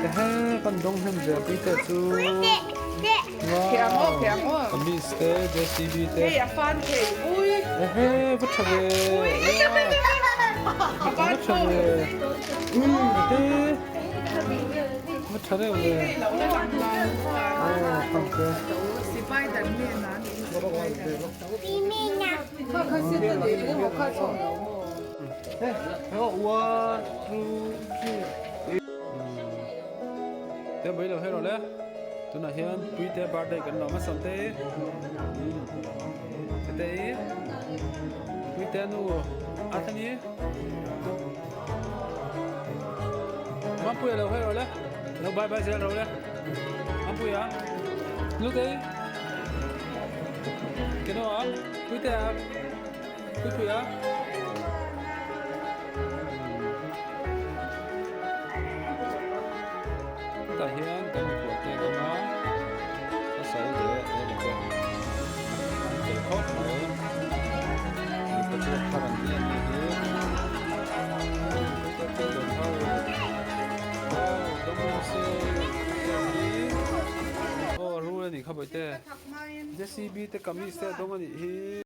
Ehe kan dawng hnem zel pui te chu wow kamis te JCB te ehe va tha ve va tha ve ehe va tha reuh ve aw khang te One, two, three. Te bai lo hero le. Tunah hian Puite birthday kan lo hmasa te. Te i. Puite nu a thani. Mampuia lo hero le. Lo bye bye zel ro le. Mampuia. Nu te. Keno a. Puite a. Pui a. Tah hian kan mikhual te an awm a, a sawi leh eng te an tel khawp mai. Mipa chu a thar an ni a nih hi. Pui te dawn ho. Aw dam rawh se pui hi. Aw rul a nih kha bawihte. JCB te kamis te a dawng a nih hi.